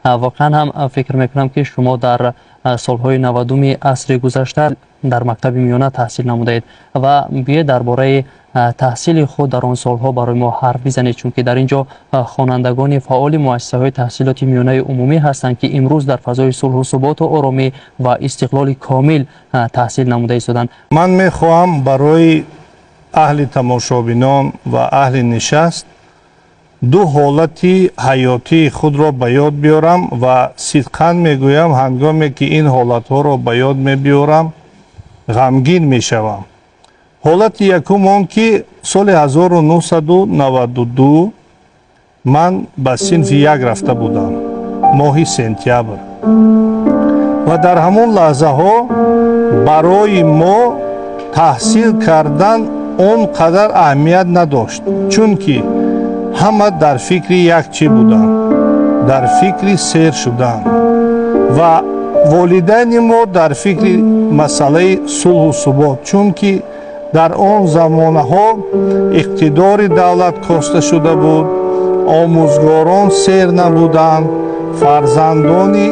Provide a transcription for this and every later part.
Воқеан ҳам фикр мекунам, ки шумо дар солҳои 90-уми асри гузашта дар мактаби миёна таҳсил намудаед ва биёед, дар бораи таҳсили худ дар он солҳо барои мо ҳарф бизанед, чунки дар ин ҷо хонандагони фаъоли муассисаҳои таҳсилоти миёнаи умумӣ ҳастанд, ки имрӯз дар фазои сулҳу суботу оромӣ ва истиқлоли комил таҳсил намуда истоданд. Ман мехоҳам барои аҳли тамошобинон ва аҳли нишаст ду ҳолати ҳаётии худро ба ёд биёрам ва сидқан мегӯям, ҳангоме ки ин ҳолатҳоро ба ёд мебиёрам, ғамгин мешавам. Ҳолати якум он ки соли 1992 ман ба синфи як рафта будам, моҳи сентябр, ва дар ҳамон лаҳзаҳо барои мо таҳсил кардан он қадар аҳамият надошт, чунки ҳама дар фикри як чӣ буданд, дар фикри сер шудан, ва волидайни мо дар фикри масъалаи сулҳу субот, чунки дар он замонаҳо иқтидори давлат коста шуда буд, омӯзгорон сер набуданд, фарзандони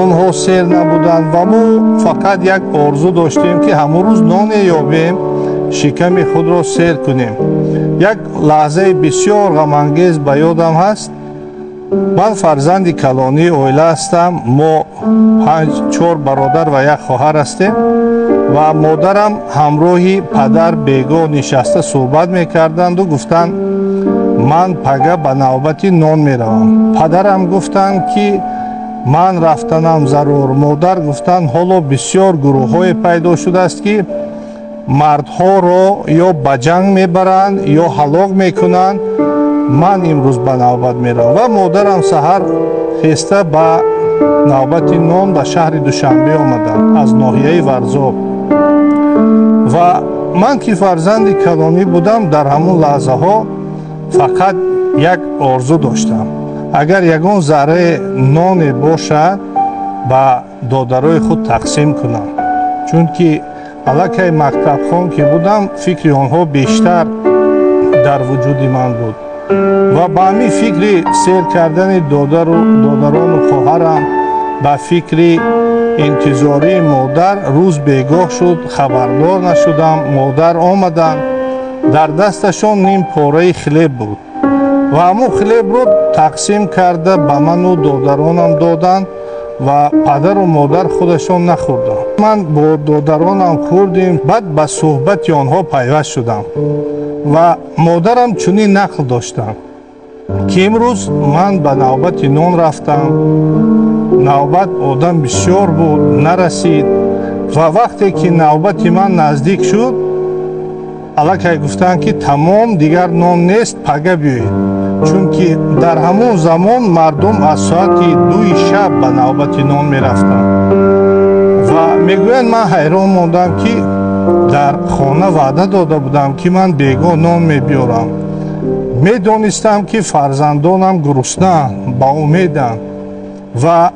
онҳо сер набуданд ва мо фақат як орзу доштем, ки ҳамон рӯз ноне ёбем, шиками худро сер кунем. Як лаҳзаи бисёр ғамангез ба ёдам ҳаст. Ман фарзанди калонии оила ҳастам, мо панҷ, чор бародар ва як хоҳар ҳастем ва модарам ҳамроҳи падар бегоҳ нишаста суҳбат мекарданду гуфтанд: «Ман пага ба навбати нон меравам». Падарам гуфтанд, ки ман рафтанам зарур. Модар гуфтанд: «Ҳоло бисёр гурӯҳҳое пайдо шудааст, ки мардҳоро ё ба ҷанг мебаранд, ё ҳалок мекунанд, ман имрӯз ба навбат меравам». Ва модарам саҳар хеста ба навбати нон ба шаҳри Душанбе омаданд аз ноҳияи Варзоб. Ва ман ки фарзанди калонӣ будам, дар ҳамон лаҳзаҳо фақат як орзу доштам: агар ягон зарраи ноне бошад, ба додарои худ тақсим кунам, чунки аллакай мактабхон ки будам, фикри онҳо бештар дар вуҷуди ман буд. Ва ба ҳамин фикри сер кардани додару додарону хоҳарам, ба фикри интизории модар, рӯз бегоҳ шуд, хабардор нашудам. Модар омаданд, дар дасташон ним пораи хлеб буд ва ҳамон хлебро тақсим карда ба ману додаронам доданд ва падару модар худашон нахӯрданд. Ман бо додаронам хӯрдем, баъд ба суҳбати онҳо пайваст шудам. Ва модарам чунин нақл доштанд, ки имрӯз ман ба навбати нон рафтам, навбат одам бисёр буд, нарасид, ва вақте ки навбати ман наздик шуд, аллакай гуфтанд, ки тамом, дигар нон нест, пага биёед, чунки дар ҳамон замон мардум аз соати 2-и шаб ба навбати нон мерафтанд. Ва мегӯянд, ман ҳайрон мондам, ки дар хона ваъда дода будам, ки ман бегоҳ нон мебиёрам, медонистам, ки фарзандонам гуруснаанд, ба умеданд, ва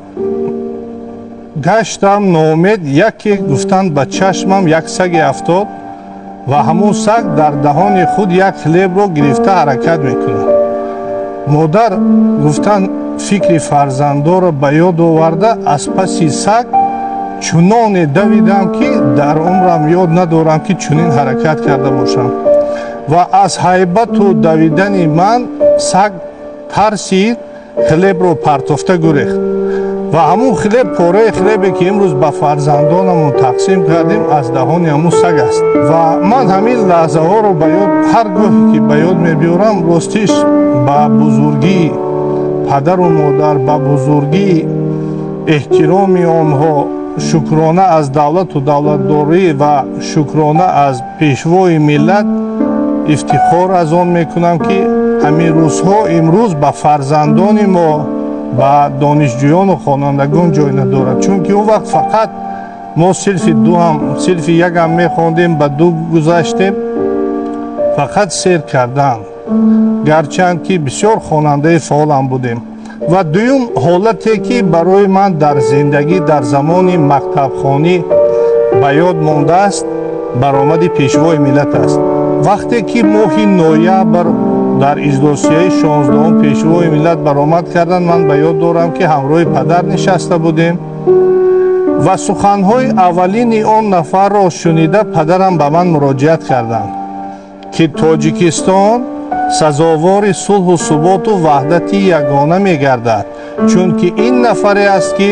гаштам ноумед. Яке гуфтанд, ба чашмам як саге афтод ва ҳамон саг дар даҳони худ як хлебро гирифта ҳаракат мекунад. Модар гуфтанд, фикри фарзандоро ба ёд оварда, аз паси саг чуноне давидам, ки дар умрам ёд надорам, ки чунин ҳаракат карда бошам, ва аз ҳайбату давидани ман саг тарсид, хлебро партофта гурехт. Ва ҳамун хлеб, пораи хлебе, ки имрӯз ба фарзандонамон тақсим кардем, аз даҳони ҳамун саг аст. Ва ман ҳамин лаҳзаҳоро ба ёд ҳар гоҳ ки ба ёд мебиёрам, ростиш, ба бузургии падару модар, ба бузургии эҳтироми онҳо, шукрона аз давлату давлатдорӣ ва шукрона аз пешвои миллат, ифтихор аз он мекунам, ки ҳамин рӯзҳо имрӯз ба фарзандони мо, ба донишҷӯёну хонандагон ҷой надорад, чунки он вақт фақат мо синфи дуам, синфи якам мехондем, ба ду гузаштем, фақат сер кардан, гарчанд ки бисёр хонандаи фаъолам будем. Ва дуюм ҳолате, ки барои ман дар зиндагӣ дар замони мактабхонӣ ба ёд мондааст, баромади пешвои миллат аст. Вақте ки моҳи ноябр Дар иҷлосияи 16 Пешвои миллат баромад карданд, ман ба ёд дорам, ки ҳамроҳи падар нишаста будем ва суханҳои аввалини он нафарро шунида, падарам ба ман муроҷиат карданд, ки Тоҷикистон сазовори сулҳу суботу ваҳдати ягона мегардад, чунки ин нафаре аст, ки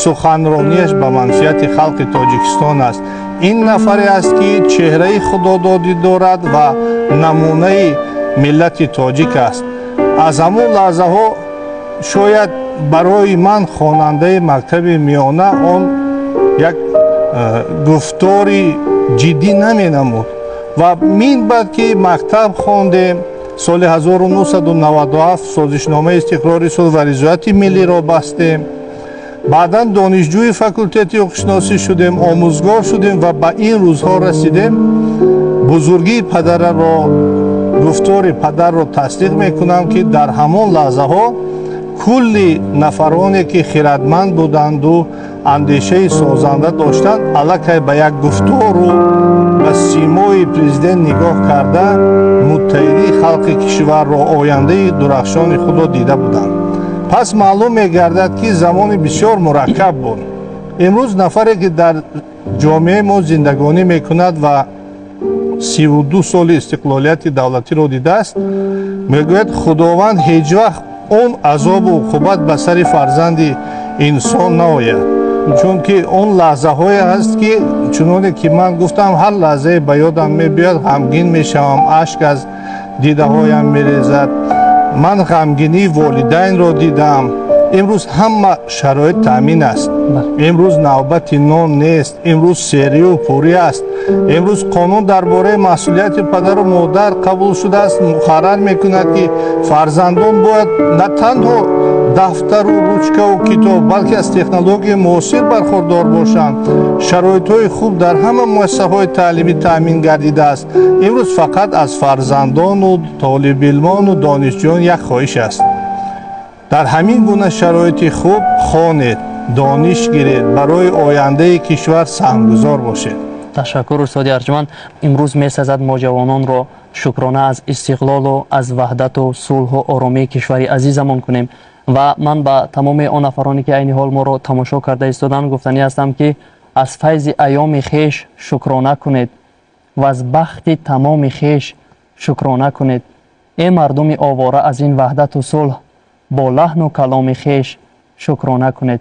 суханронияш ба манфиати халқи Тоҷикистон аст, ин нафаре аст, ки чеҳраи худододӣ дорад ва намунаи миллати тоҷик аст. Аз ҳамон лаҳзаҳо шояд барои ман, хонандаи мактаби миёна, он як гуфтори ҷиддӣ наменамуд. Ва мин баъд ки мактаб хондем, соли 1997 созишномаи истиқрори сулҳ ва ризояти миллиро бастем, баъдан донишҷӯи факултети ҳуқуқшиносӣ шудем, омӯзгор шудем ва ба ин рӯзҳо расидем. Бузургии падараро, гуфтори падарро тасдиқ мекунам, ки дар ҳамон лаҳзаҳо кулли нафароне, ки хирадманд буданду андешаи созанда доштанд, аллакай ба як гуфтору ба симои президент нигоҳ карда, муттаҳидии халқи кишварро, ояндаи дурахшони худро дида буданд. Пас маълум мегардад, ки замони бисёр мураккаб буд. Имрӯз нафаре, ки дар ҷомеаи мо зиндагонӣ мекунад ва 32 соли истиқлолияти давлатиро дидааст, мегӯяд: «Худованд ҳеҷ вақт он азобу уқубат ба сари фарзанди инсон наояд», чунки он лаҳзаҳое аст, ки чуноне ки ман гуфтам, ҳар лаҳзае ба ёдам мебиёд, ғамгин мешавам, ашк аз дидаҳоям мерезад. Ман ғамгинии волидайнро дидам. Имрӯз ҳама шароит таъмин аст, имрӯз навбати нон нест, имрӯз серию пурӣ аст. Имрӯз қонун дар бораи масъулияти падару модар қабул шудааст, муқаррар мекунад, ки фарзандон бояд на танҳо дафтару ручкаву китоб, балки аз технологияи муосир бархурдор бошанд. Шароитҳои хуб дар ҳама муассисаҳои таълимӣ таъмин гардидааст. Имрӯз фақат аз фарзандону толибилмону донишҷӯён як хоҳиш аст: дар ҳамин гуна шароити хуб хонед, дониш гиред, барои ояндаи кишвар саҳмгузор бошед. Ташаккур, устоди арҷманд. Имрӯз месазад мо ҷавононро шукрона аз истиқлолу аз ваҳдату сулҳу оромии кишвари азизамон кунем. Ва ман ба тамоми он нафароне, ки айни ҳол моро тамошо карда истоданд, гуфтанӣ ҳастам, ки аз файзи айёми хеш шукрона кунед ва аз бахти тамоми хеш шукрона кунед. Э мардуми овора, аз ин ваҳдату сулҳ бо лаҳну каломи хеш шукрона кунед.